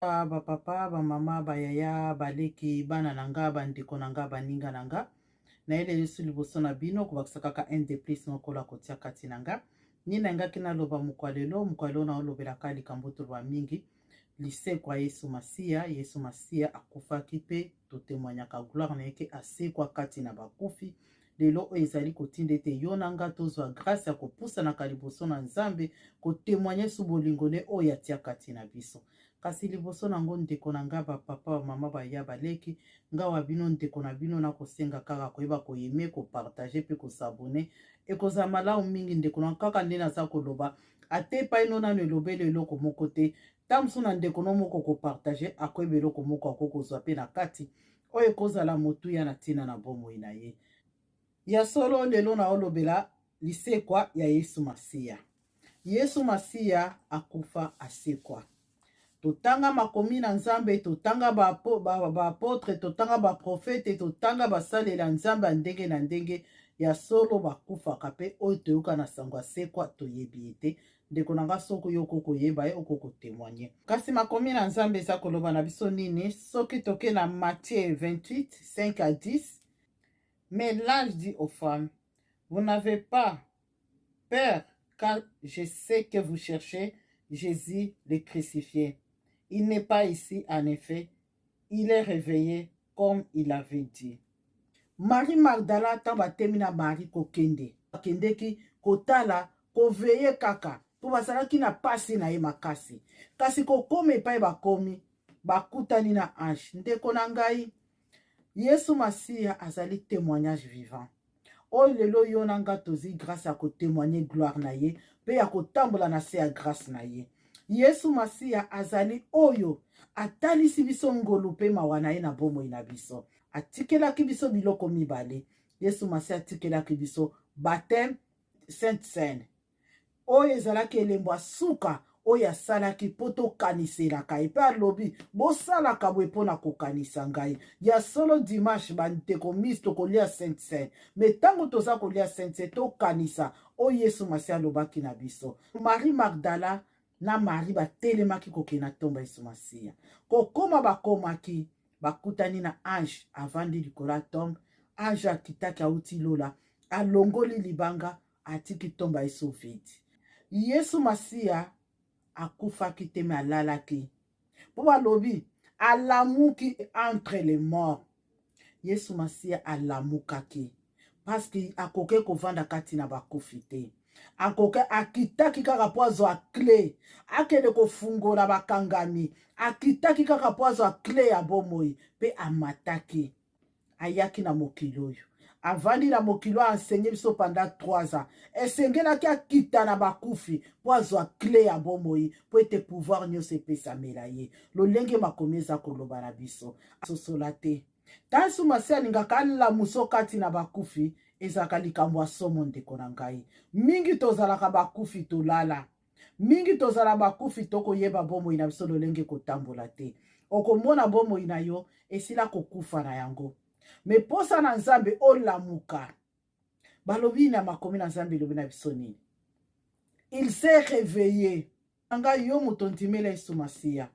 Ba papa, ba mama, ba yaya, ba leki, bana na nga, ba ndeko na nga, baninga na nga, nayeleli lisusu liboso na bino kobakisa kaka un de plus mokolo akotia kati na nga. Nini nalingaki naloba mokwa lelo? Mokwa lelo naolobelaka likambo toloba mingi, lisekwa Yesu Masiya. Yesu Masiya akufaki mpe totémoignaka gloire na ye ke asekwa kati na bakufi. Lelo oyo ezali kotinda ete yo na nga tozwa grâce ya kopusanaka liboso na Nzambe, kotémoigner su bolingo ne oyo atia kati na biso. Kasi liboso nango, ndeko na nga, bapapa, bamama, baya, baleki, nga wa bino, ndeko na bino, nakosenga kaka koyeba koaimer, kopartager mpe kos'abonner. Ekozala malamu mingi, ndeko na kaka nde naza koloba ate epai no nano elobeli eloko moko te. Ntango mosusu na ndeko no moko kopartager, akoyeba eloko moko akokozwa mpe na kati oyo ekozala motuya na ntina na bomoi na ye. Ya solo, lelo naolobela lisekwa ya Yesu Masiya. Yesu Masiya akufa, asekwa. Totanga makomi na Nzambe, totanga baapôtre, totanga baprofete, totanga basaleli ya Nzambe ya ndenge na ndenge. Ya solo, bakufaka mpe oyo toyoka na sango asekwa toyebi ye te. Ndeko na nga, soki yo okokoyeba ye, okokotémoigner. Kasi makomi na Nzambe eza koloba na biso nini? Soki toke na Matthieu 28, 5 à 10: "Mais l'ange dit aux femmes: Vous n'avez pas peur, car je sais que vous cherchez Jésus le crucifié. Il n'est pas ici, en effet, il est réveillé comme il avait dit." Marie Magdala, ntango batemi na Marie kokende, akendeki kotala, koveiller kaka mpo bazalaki na pasi na ye makasi. Kasi kokóma epai bakomi, bakutani na ange. Ndeko na ngai, Yesu Masiya azali témoignage vivant oyo lelo yo na nga tozwi grâce ya kotémoigner gloire na ye mpe ya kotambola na se ya grâce na ye. Yesu Masiya azali oyo atalisi biso ngolu mpe mawa na ye na bomoi na biso. Atikelaki biso biloko mibale. Yesu Masiya atikelaki biso baptême, sainte cène, oyo ezalaki elembo ya suka oyo asalaki mpo tokaniselaka ye. Mpe alobi: "Bosalaka boye mpo na kokanisa ngai." Ya solo, dimanche, bandeko misi, tokolia sainte cène, mais ntango toza kolia sainte cène, tokanisa oyo Yesu Masiya alobaki na biso. Marie Magdala na Marie batelemaki kokende na tombe Yesu Masiya. Kokóma, bakomaki, bakutani na ange avandi likolo ya tombe. Ange akitaki, auti lola, alongoli libanga, atiki tombe Yesu vide. Yesu Masiya akufaki te, mais alalaki, mpo balobi alamuki entre les morts. Yesu Masiya alamukaki parce que akoki kovanda kati na bakufi te. Akoki akitaki kaka mpo azwa clé, akende kofungola bakangami. Akitaki kaka mpo azwa clé ya bomoi mpe amataki, ayaki na mokili oyo, avandi na mokili oyo, aenseigner biso pendant 3 ans. Esengelaki akita na bakufi mpo azwa clé ya bomoi, mpo ete pouvoir nyonso epesamela ye, lolenge makomi eza koloba na biso. Sosola te, ntanso Masi alingaka alamuso kati na bakufi, ezalaka likambo ya somo. Ndeko na ngai, mingi tozalaka bakufi, tolala mingi, tozala bakufi, tokoyeba bomoi na biso lolenge kotambola te. Okomona bomoi na yo esila kokufa na yango, mais posa na Nzambe olamuka. Balobi na makomi na Nzambe, elobi na biso nini? Il s'est réveillé. Ngai, yo moto ndimela Yesu Masiya,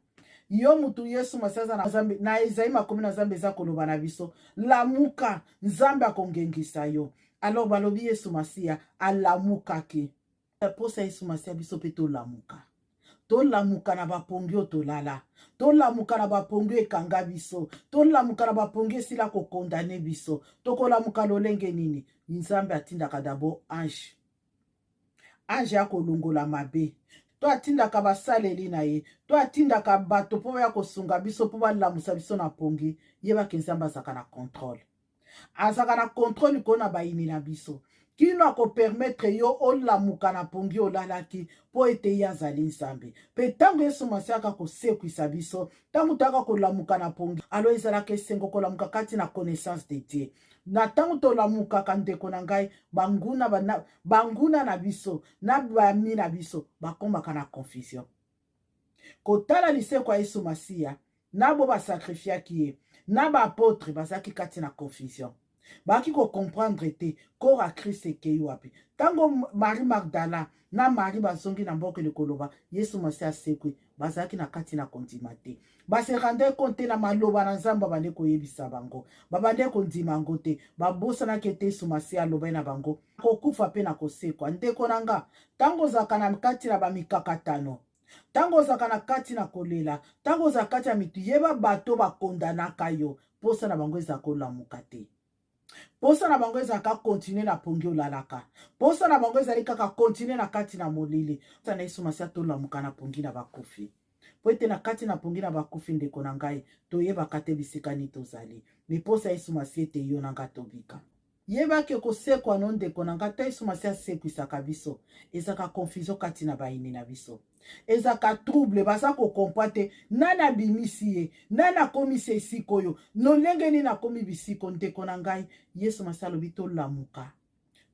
yo motu Yesu Masiya aza na Nzambe na Ezali makomi na Nzambe eza koloba na biso: lamuka, Nzambe akongengisa yo. Alors balobi Yesu Masiya alamukaki. Mposa Yesu Masiya, biso mpe tolamuka, tolamuka na bapongi oyo tolala, tolamuka na bapongi oyo ekanga biso, tolamuka na bapongi esila kocondamner biso. Tokolamuka lolenge nini? Nzambe atindaka d'abord ange. Ange akolongola mabe, to atindaka basaleli na ye, to atindaka bato mpo baya kosunga biso, mpo balamusa biso na pongi. Yebaki Nzambe azalaka na contrôle, azalaka na contrôle likolo na bayini na biso, kino akopermettre yo olamuka na pongi olalaki, mpo ete ye azali Nzambe. Mpe ntango Yesu Masiya aka kosekwisa biso, ntango toyaka kolamuka na pongi, alors ezalaka esengo kolamuka kati na connaissance de Dieu. Na ntango tolamukaka, ndeko na ngai, banguna, banguna na biso na bami na biso bakomaka na confusion. Kotala lisekwa ya Yesu Masiya, na bo basacrifiaki ye na baapôtre, bazalaki kati na confusion. Baaki kocomprendre te corps ya Christ ekei wapi. Ntango Marie Magdala na Marie bazongi na mboka koloba Yesu Masiya asekwi, bazalaki na kati na kondima te. Base rendre compte te na maloba na Nzambe babande koyebisa bango, babande kondima yango te. Babosanaki ete Yesu Masiya alobaki na bango kokufa mpe na kosekwa. Ndeko na nga, ntango ozalaka na kati na bamikakatano, ntango ozalaka na kati na kolela, ntango ozalaka kati ya mitu, yeba bato bakondanaka yo, posa na bango eza kolamuka te. Posa na bango ezalaka continue na pongi olalaka. Posa na bango ezali kaka continue na kati na molili. Na Yesu Masiya tolamuka na pongi na bakufi. Po ete na kati na pongi na bakufi, ndeko na ngai, toyebaka te bisika nini tozali. Mais posa Yesu Masiya ete yo na nga tobika. Yebaki kosekwa no, ndeko na ngai, ta Yesu Masiya asekwisaka biso, ezalaka confusion kati na bayini na biso, ezalaka trouble. Baza kocomprendre te nani abimisi ye, nani akomisi esika oyo, lolenge nini akomi bisiko. Ndeko na ngai, Yesu Masiya alobi tolamuka.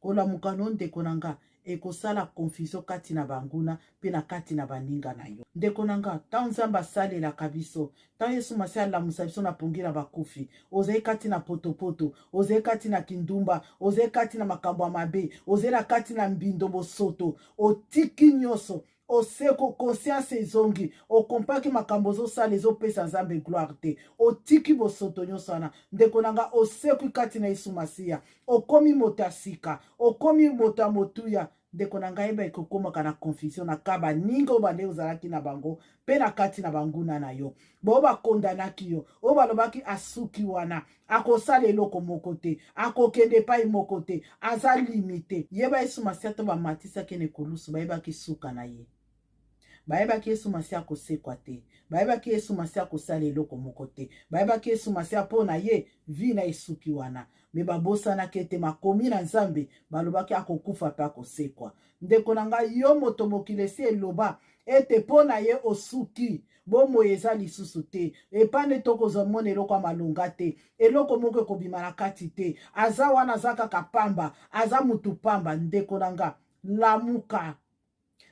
Kolamuka no, ndeko na nga, ekosala confusion kati na banguna mpe na kati na baninga na yo. Ndeko na nga, ntango Nzambe asalelaka biso, ntango Yesu Masiya alamusa biso na pongi na bakufi, ozali kati na potopoto, ozali kati na kindumba, ozali kati na makambo ya mabe, ozali na kati na mbindo, bosoto, otiki nyonso, oseko, conscience ezongi, okompaki makambo ozosala ezopesa Nzambe gloire te, otiki bosoto nyonso wana. Ndeko na nga, osekwi kati na Yesu Masiya, okomi moto ya sika, okomi moto ya motuya. Ndeko na ngai, yeba ekokomaka na confusion na ka baninga oyo bande ozalaki na bango mpe na kati na banguna na yo, bao bakondanaki yo, oyo balobaki asuki wana, akosala eloko moko te, akokende epai moko te, aza limité. Yeba Yesu Masiya to bamatisaki na ekolusu, bayebaki suka na ye. Bayebaki Yesu Masiya akosekwa te, bayebaki Yesu Masiya akosala eloko moko te, bayebaki Yesu Masiya mpo na ye vie na esuki wana. Mais babosanaki ete makomi na Nzambe balobaki akokufa mpe akosekwa. Ndeko na ngai, yo moto mokili esi eloba ete mpo na ye osuki, bomoi eza lisusu te, epai nde tokozwa mona eloko ya malonga te, eloko moko ekobima na kati te, aza wana, aza kaka pamba, aza mutu pamba. Ndeko na nga, lamuka,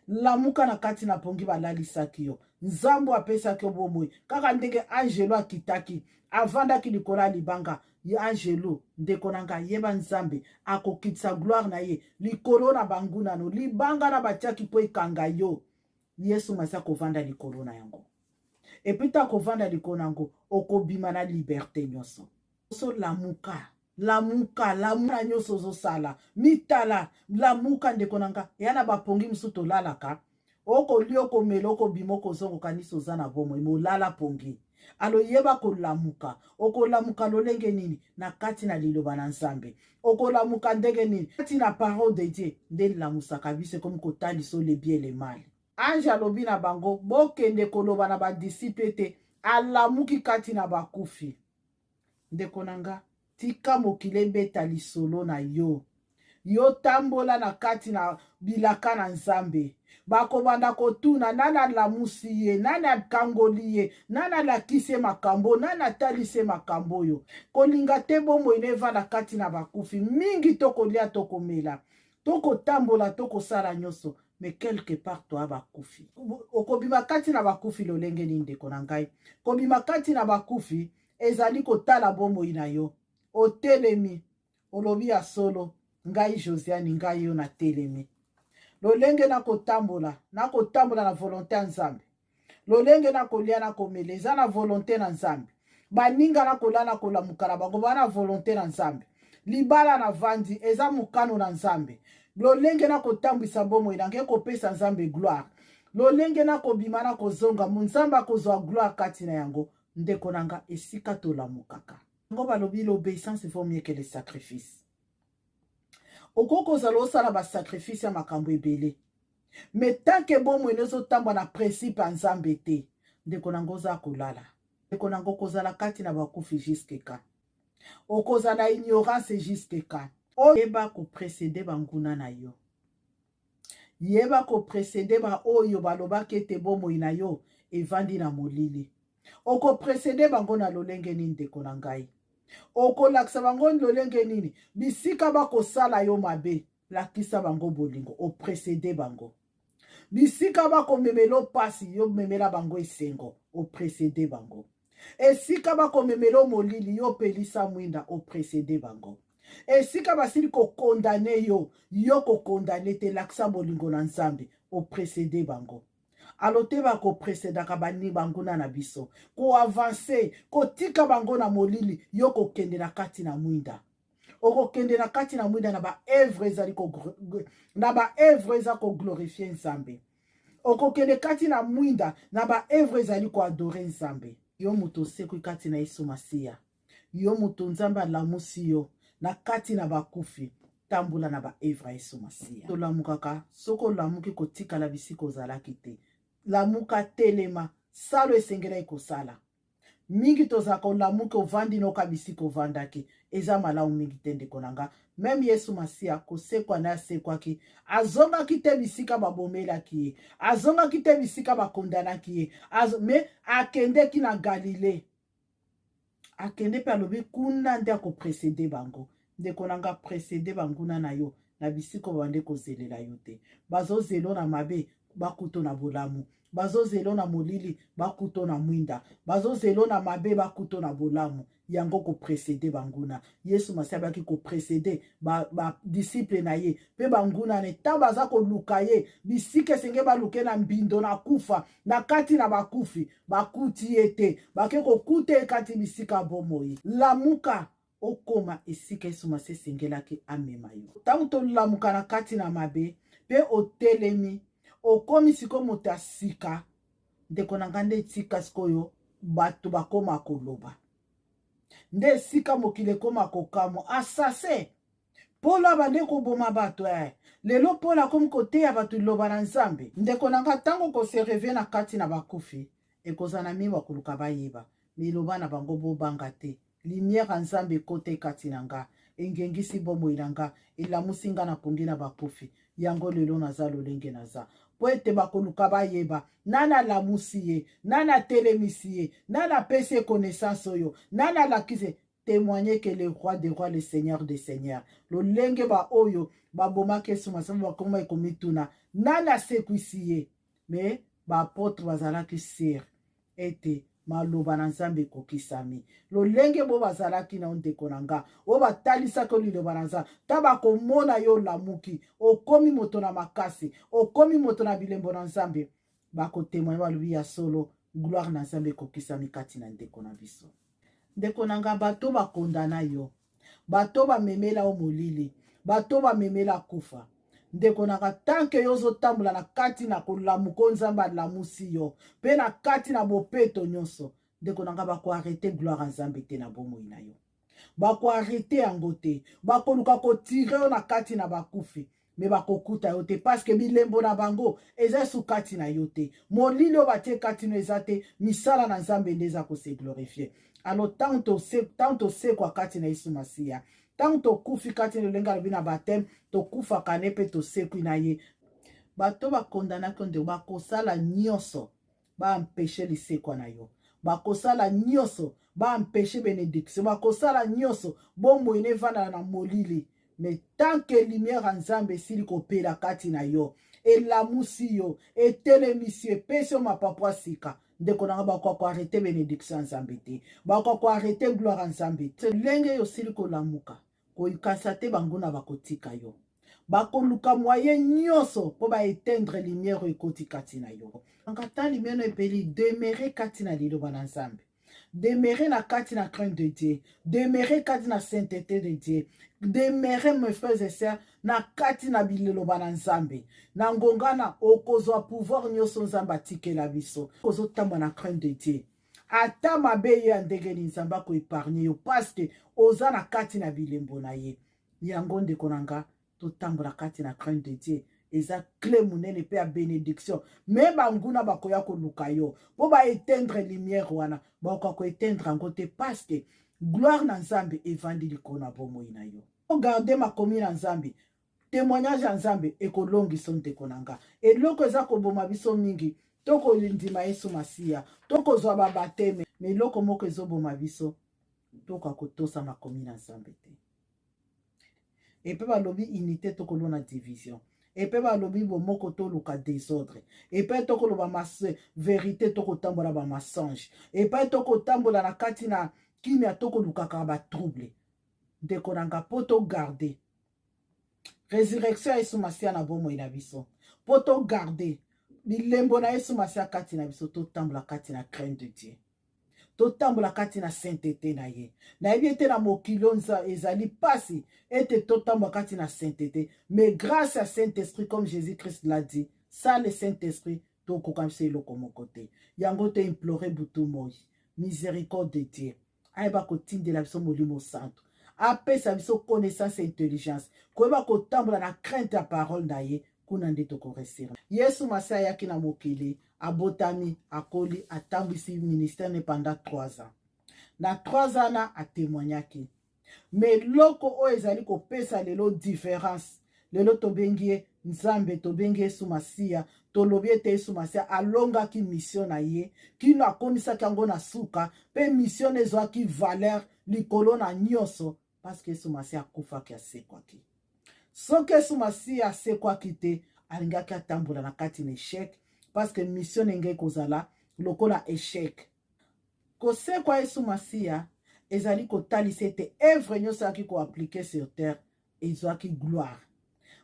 lamuka na kati na pongi balalisaki yo. Nzambe apesaki yo bomoi kaka ndenge angelo akitaki, avandaki likolo ya libanga ye angelo. Ndeko na ngai, yeba Nzambe akokitisa gloire na ye likolo na banguna no. Libanga na batiaki mpo ekanga yo, Yesu Masiya kovanda likolo na yango. Et puis ta kovanda likolo na yango, okobima na liberté nyonso. So lamuka, lamuka, lamuka. Nyonso ozosala, mitala, lamuka. Ndeko na nga, eya na bapongi mosusu tolalaka, okolia, okomela, okobima, okozonga, okanisi oza na bomoi, molala pongi. Alo yeba kolamuka. Okolamuka lolenge nini? Na kati na liloba na Nzambe. Okolamuka ndenge nini? Kati na parole de Dieu nde lamusaka biso, ekomi kotalisa le bien, le mal. Ange alobi na bango: bokende koloba na badisciple ete alamuki kati na bakufi. Ndeko na nga, tika mokili ebeta lisolo na yo. Yo tambola na kati na bilaka na Nzambe. Bakobanda kotuna: nani alamusi ye? Nani akangoli ye? Nani alakisi ye makambo? Nani atalisi ye makambo oyo? Kolinga te bomoi na evanda kati na bakufi mingi. Tokolia, tokomela, tokotambola, tokosala nyonso, mais quelque part toya bakufi. Okobima kati na bakufi lolenge nini? Ndeko na ngai, kobima kati na bakufi ezali kotala bomoi na yo. Otelemi, olobi: ya solo, ngai Josiane, ngai yo natelemi, lolenge nakotambola, nakotambola na volonté ya Nzambe. Lolenge nakolia, nakomela, eza na volonté na Nzambe. Baninga nakola, nakolamuka na bango, baa na volonté na Nzambe. Libala navandi eza mokano na Nzambe. Lolenge nakotambwisa bomoi na ngai ekopesa Nzambe gloire. Lolenge nakobima, nakozonga, Nzambe akozwa gloire kati na yango. Ndeko na nga, esika tolamukaka yango, balobi l'obéissance vaut mieux que le sacrifice. Okoki kozala osala basacrifice ya makambo ebele, mais tant que bomoi ezotambola na principe ya Nzambe te, ndeko na ngo, oza kolala. Ndeko na ngo, kozala kati na bakufi jusque quand? Okozala na ignorance jusque quand? Oyeba koprécéder banguna na yo, yeba koprécéder baoyo balobaki ete bomoi na yo evandi na molili. Okoprécéder bango na lolenge nini? Ndeko na ngai, okolakisa bango lolenge nini? Bisika bakosala yo mabe, lakisa bango bolingo, oprécéder bango. Bisika bakomemela mpasi, yo memela bango esengo, oprécéder bango. Esika bakomemela molili, yo pelisa mwinda, oprécéder bango. Esika basili kokondane yo, yo kokondane te, lakisa bolingo na Nzambe, oprecede bango. Alo te bakopresedaka bani banguna na biso, koavanse, kotika bango na molili, yo kokende na kati na mwinda. Okokende na kati na mwinda na baevre ezali ko, na baevre eza koglorifie Nzambe. Okokende kati na mwinda na baevre ezali koadore Nzambe. Yo moto osekwi kati na Yesu Masiya, yo moto Nzambe alamusi yo na kati na bakufi, tambola na baevre ya Yesu Masiya. Tolamukaka, soki olamuki kotikala bisika ozalaki te. Lamuka, telema, salo esengelaki kosala. Mingi tozalaka olamuki ovandi noka bisika ovandaki, eza malamu mingi te ndeko na nga. Meme Yesu Masiya kosekwa na asekwaki, azongaki te bisika babomelaki ye, azongaki te bisika bakondanaki ye, me akendeki na Galile. Akende mpe alobi kuna nde akopresede bango. Ndeko na nga, presede banguna na yo na bisika babande kozelela yo te. Bazozelo na mabe, bakuto na bolamu. Bazozelo na molili, bakuto na mwinda. Bazozelo na mabe, bakuto na bolamu. Yango kopresede banguna. Yesu Masiya abaki kopresede badisiple ba na ye mpe banguna na ntango baza koluka ye bisika esenge baluke na mbindo na kufa na kati na bakufi, bakuti ye te, bake kokuta ye kati bisika bomoi. Lamuka, okoma esika Yesu Masiya esengelaki amema yo. Ntango tolamuka na kati na mabe mpe otelemi, okomi sikoyo moto ya sika, ndeko na ngai, nde etika sikoyo bato bakoma koloba, nde esika mokili ekoma kokamwa. Assassin Polo abandi koboma bato eh. Lelo Polo akomi koteya bato liloba na Nzambe. Ndeko na nga, ntango kose reve na kati na bakufi, ekozala na mingi bakoluka bayeba miloba na bango. Bobanga te, lumière ya Nzambe ekota kati na nga, engengisi bomoi na nga, elamusi nga na pongi na bakufi. Yango lelo naza lolenge naza, po ete bakoluka bayeba nani alamusi ye, nani atelemisi ye, nani apesi ye connaissance oyo, nani alakisi. Témoigner que le roi des rois, le seigneur des seigneurs. Lolenge ba oyo babomaki Yesu Masiya bakoma ekomituna nani asekwisi ye, me baapôtre bazalaki sire ete maloba na Nzambe ekokisami. Lolenge bo bazalaki na ndeko na nga oyo batalisaki liloba na Nzambe, ta bakomona yo olamuki, okomi moto na makasi, okomi moto na bilembo na Nzambe, bakotemoigne, balobi ya solo, gloire na Nzambe ekokisami kati na ndeko na biso. Ndeko na nga, bato bakondana yo, bato bamemela yo molili, bato bamemela kufa. Ndeko na nga, tanke yo ozotambola na kati na kolamuka, Nzambe alamusi yo mpe na kati na bopeto nyonso, ndeko na nga, bakoarrete gloire ya Nzambe te na bomoi na yo, bakoarrete yango te. Bakoluka kotire yo na kati na bakufi, me bakokuta yo te, paske bilembo na bango eza esu kati na yo te. Molili oyo batie kati no eza te, misala na Nzambe nde eza kose glorifie. Alors ntango tosekwa kati na Yesu Masiya, ntango tokufi kati na lolenge alobi na bateme, tokufaka ne mpe tosekwi na ye. Bato bakondanaki ndeko bakosala nyonso baempeshe lisekwa na yo, bakosala nyonso baempeshe benediction, bakosala nyonso bomoi na evandala na molili. Mais tant que lumière ya Nzambe esili kopela kati na yo, elamusi yo, etelemisi yo, epesi yo mapapu ya sika, ndeko nanga, bakoka koarrete benediction ya Nzambe te, bakoka koarrete gloire ya Nzambe te. Lolenge yo osili kolamuka, kokanisa te banguna bakotika yo, bakoluka moyen nyonso mpo baetendre lumière oyo ekoti kati na yo. Ata lumière no epeli, demeure kati na liloba na Nzambe, demeure na kati na crainte de Dieu, demeure kati na sainteté de Dieu, demeure, mes frères et sœurs, na kati na liloba na Nzambe. Na ngonga na okozwa pouvoir nyonso Nzambe atikela biso. Ozotamba na crainte de Dieu, ata mabe ye ya ndenge nini, Nzambe akoépargne yo, parce que oza na kati na bilembo na ye. Yango ndeko na nga, totambola kati na crainte de Dieu, eza clé monene mpe ya bénédiction. Me banguna bakoya koluka yo mpo baéteindre lumière wana, bakoka koéteindre yango te, parce que gloire na Nzambe evandi likolo na bomoi na yo. Ogarde makomi na Nzambe, témoignage ya Nzambe ekolongisa. Ndeko na nga, eloko eza koboma biso mingi, tokolindima Yesu Masiya, tokozwa babateme, me eloko moko ezoboma biso, tokoka kotosa makomi na Nzambe te. Epe balobi unité, tokolona division. Epe balobi bomoko, toluka désordre. Epai tokoloba vérité, tokotambola bamensonge. Epai tokotambola na kati na kimia, tokolukaka batrouble. Ndeko na nga, mpo togarde résurrection ya Yesu Masiya na bomoi na biso, mpo togarde bilembo na Yesu Masiya kati na biso, totambola kati na crainte de Dieu, totambola kati na sainteté na ye. Nayebi ete na mokili oyo ezali mpasi ete totambola kati na sainteté, mais grâce à Saint Esprit, comme Jésus Christ l'a dit, sans le Saint Esprit tokoka biso eloko moko te. Yango to implore butu moi miséricorde de Dieu, ayeba kotindela biso Molimo Santo, apesa biso connaissance, intelligence, koyeba kotambola na crainte ya parole na ye. Kuna nde tokoréussir. Yesu Masiya ayaki na mokili, abotami, akoli, atambwisi ministère ne pendant 3 ans. Na 3 ans na atémoignaki. Mais eloko oyo ezali kopesa lelo différence, lelo tobengi ye Nzambe, tobengi Yesu Masiya, tolobi ete Yesu Masiya alongaki mission na ye kino akomisaki yango na suka, mpe mission ezwaki valeur likolo na nyonso, parce que Yesu Masiya akufaki, asekwaki. Soki Yesu Masiya asekwaki te, alingaki atambola na kati na échec, parce que mission ndenge kozala lokola échec. Kosekwa Yesu Masiya ezali kotalisa ete œuvre nyonso ayaki koappliquer sur terre ezwaki gloire,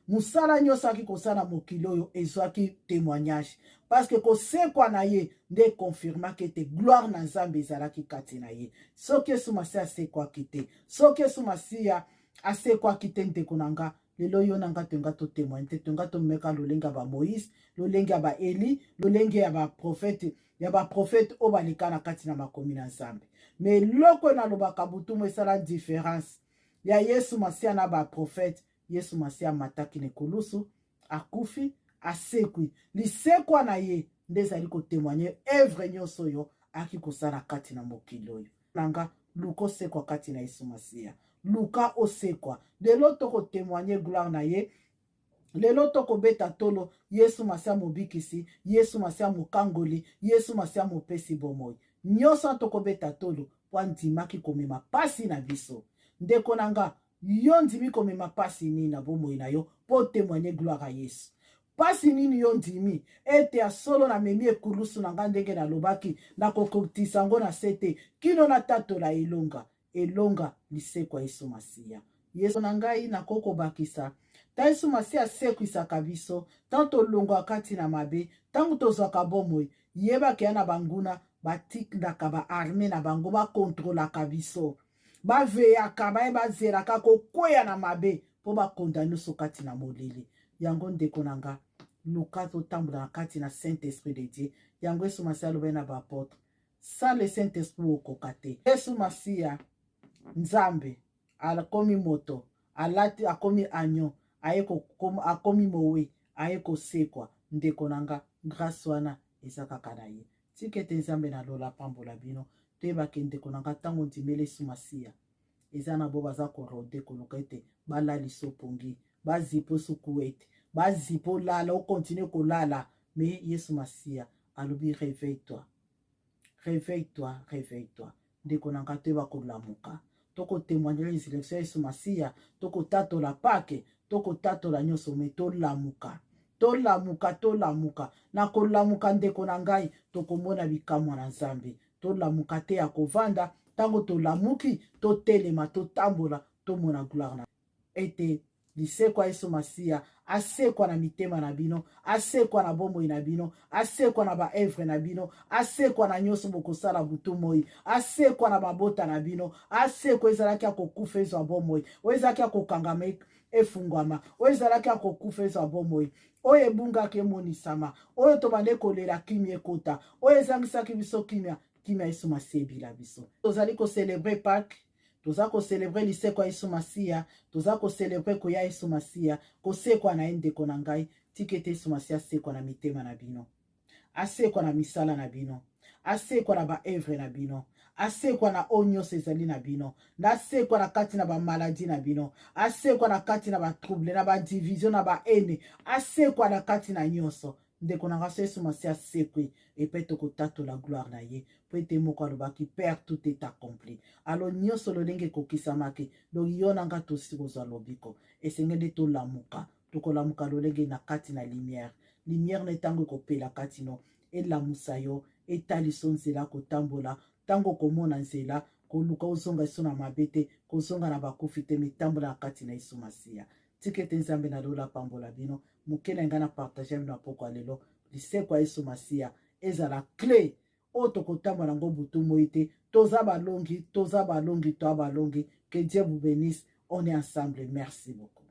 mosala nyonso ayaki kosala mokili oyo ezwaki témoignage, parce que kosekwa na ye nde ekonfirmaki ete gloire na Nzambe ezalaki kati na ye. Soki Yesu Masiya asekwaki te, soki Yesu Masiya asekwaki te, ndeko na nga, lelo yo na nga tonga totémoigne te, tonga tomeka lolenge ya baMoïse, lolenge ya baEli, lolenge ya baprofete, ya baprofete oyo baleka na kati na makomi na Nzambe. Mais eloko oyo nalobaka butumu esala différence ya Yesu Masiya na baprofete, Yesu Masiya amataki na ekulusu, akufi, asekwi. Lisekwa na ye nde ezali kotémoigner œuvre nyonso oyo ayaki kosala kati na mokili oyo. Na nga, luka osekwa kati na Yesu Masiya, luka osekwa. Lelo tokotémoigner gloire na ye, lelo tokobeta tolo Yesu Masiya mobikisi, Yesu Masiya mokangoli, Yesu Masiya mopesi bomoi. Nyonso tokobeta tolo mpo andimaki komema pasi na biso. Ndeko na nga, yo ndimi komema pasi nini na bomoi na yo mpo témoigne gloire ya Yesu? Pasi nini yo ndimi ete ya solo namemi ekulusu na ngai, ndenge nalobaki, nakokotisa yango na se te kino natatola elonga, elonga lisekwa Yesu Masiya? Yesu na ngai, nakokobakisa ta Yesu Masiya asekwisaka biso ntango tolongwa kati na mabe, ntango tozwaka bomoi. Yebaka ya na banguna batindaka baarmée na bango, bakontrolaka biso, baveyaka, baye bazelaka kokweya na mabe mpo bakonda nyonso kati na molili. Yango, ndeko na nga, luka totambola na kati na Saint Esprit de Dieu. Yango Yesu Masiya alobaki na baapôtre: sans le Saint Esprit okoka te. Yesu Masiya Nzambe akomi moto, alati, akomi agneau, aye, akomi mowe, aye kosekwa. Ndeko na nga, grâce wana eza kaka na ye. Tika ete Nzambe na lola apambola bino. Toyebake, ndeko na nga, ntango ndimeli Yesu Masiya, eza na bo baza korôder, koluka ete balalisa opongi, bazipa osuku, ete bazipa olala, okontinue kolala. Mais Yesu Masiya alobi: réveille toi, réveille toi, réveille toi. Ndeko na nga, toyeba kolamuka, tokotémoigne résurrection ya Yesu Masiya, tokotatola Pâques, tokotatola nyonso, mais tolamuka, tolamuka, tolamuka. Na kolamuka, ndeko na ngai, tokomona bikamwa na Nzambe. Tolamuka te ya kovanda. Ntango tolamuki, totelema, totambola, tomona gloire na ete lisekwa Yesu Masiya asekwa na mitema na bino, asekwa na bomoi na bino, asekwa na baœuvre na bino, asekwa na nyonso bokosala butu moi, asekwa na mabota na bino. Asekwa ezalaki ya kokufa ezwa bomoi, oyo ezalaki ya kokangama efungwama, oyo ezalaki ya kokufa ezwa bomoi, oyo ebungaki emonisama, oyo tobande kolela kimia ekota, oyo ezangisaki biso kimia, kimia Yesu Masiya ebila biso. Tozali kocélébrer Pâques, toza kocélébrer lisekwa Yesu Masiya, toza kocélébrer koya Yesu Masiya, kosekwa na ye. Ndeko na ngai, tika ete Yesu Masiya asekwa na mitema na bino, asekwa na misala na bino, asekwa na baœuvre na bino, asekwa na oyo nyonso ezali na bino, asekwa na kati na bamaladi na bino, asekwa na kati na batrouble, na badivision, na bahaine, asekwa na kati na nyonso. Ndeko na nga, so Yesu Masiya asekwi epe, tokotatola gloire na ye, mpo ete moko alobaki: Père, tout est accompli. Alors nyonso lolenge ekokisamaki. Donc yo na nga tosi kozwa lobiko, esengeli tolamuka. Tokolamuka lolenge na kati na lumière. Lumière na ntango ekopela kati no, elamusa yo, etalisa nzela kotambola. Ntango okomona nzela Koluka ozonga lisusu na mabe te, kozonga na bakufi te, mitambola na kati na Yesu Masiya. Tika ete Nzambe na lola apambola bino. Moke na ngai na partage bino na pokwa ya lelo, lisekwa ya Yesu Masiya ezala cle oyo tokotambola yango butu moi te. Toza balongi, toza balongi, toa balongi. Que Dieu vous bénisse, on est ensemble. Merci beaucoup.